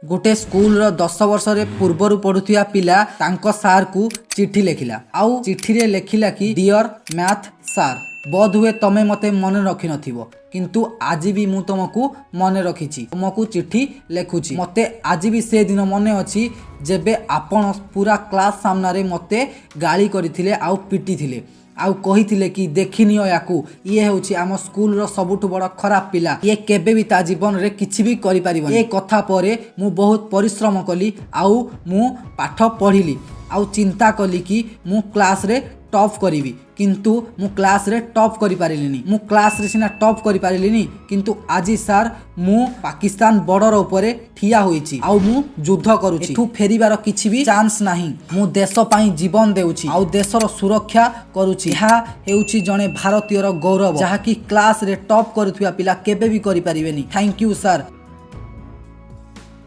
ଗୋଟେ ସ୍କୁଲର 10 ବର୍ଷରେ ପୂର୍ବରୁ ପଢୁଥିବା ପିଲା ତାଙ୍କ ସାର୍କୁ ଚିଠି ଲେଖିଲା ଆଉ ଚିଠିରେ ଲେଖିଲା କି, "ଡିଅର ମ୍ୟାଥ ସାର୍, ବୋଧହୁଏ ତମେ ମୋତେ ମନେ ରଖିନଥିବ, କିନ୍ତୁ ଆଜି ବି ମୁଁ ତମକୁ ମନେ ରଖିଛି, ତୁମକୁ ଚିଠି ଲେଖୁଛି। ମୋତେ ଆଜି ବି ସେ ଦିନ ମନେ ଅଛି, ଯେବେ ଆପଣ ପୁରା କ୍ଲାସ୍ ସାମ୍ନାରେ ମୋତେ ଗାଳି କରିଥିଲେ ଆଉ ପିଟିଥିଲେ ଆଉ କହିଥିଲେ କି, ଦେଖିନିଅ ୟାକୁ, ଇଏ ହେଉଛି ଆମ ସ୍କୁଲର ସବୁଠୁ ବଡ଼ ଖରାପ ପିଲା, ଇଏ କେବେ ବି ତା ଜୀବନରେ କିଛି ବି କରିପାରିବ। ଏ କଥା ପରେ ମୁଁ ବହୁତ ପରିଶ୍ରମ କଲି ଆଉ ମୁଁ ପାଠ ପଢ଼ିଲି ଆଉ ଚିନ୍ତା କଲି କି ମୁଁ କ୍ଲାସରେ ଟପ୍ କରିବି, କିନ୍ତୁ ମୁଁ କ୍ଲାସରେ ଟପ୍ କରିପାରିଲିନି। ମୁଁ କ୍ଲାସରେ ସିନା ଟପ୍ କରିପାରିଲିନି, କିନ୍ତୁ ଆଜି ସାର୍, ମୁଁ ପାକିସ୍ତାନ ବର୍ଡର ଉପରେ ଠିଆ ହୋଇଛି ଆଉ ମୁଁ ଯୁଦ୍ଧ କରୁଛି। ଏଠୁ ଫେରିବାର କିଛି ବି ଚାନ୍ସ ନାହିଁ। ମୁଁ ଦେଶ ପାଇଁ ଜୀବନ ଦେଉଛି ଆଉ ଦେଶର ସୁରକ୍ଷା କରୁଛି। ଏହା ହେଉଛି ଜଣେ ଭାରତୀୟର ଗୌରବ, ଯାହାକି କ୍ଲାସରେ ଟପ୍ କରୁଥିବା ପିଲା କେବେ ବି କରିପାରିବେନି। Thank you sir."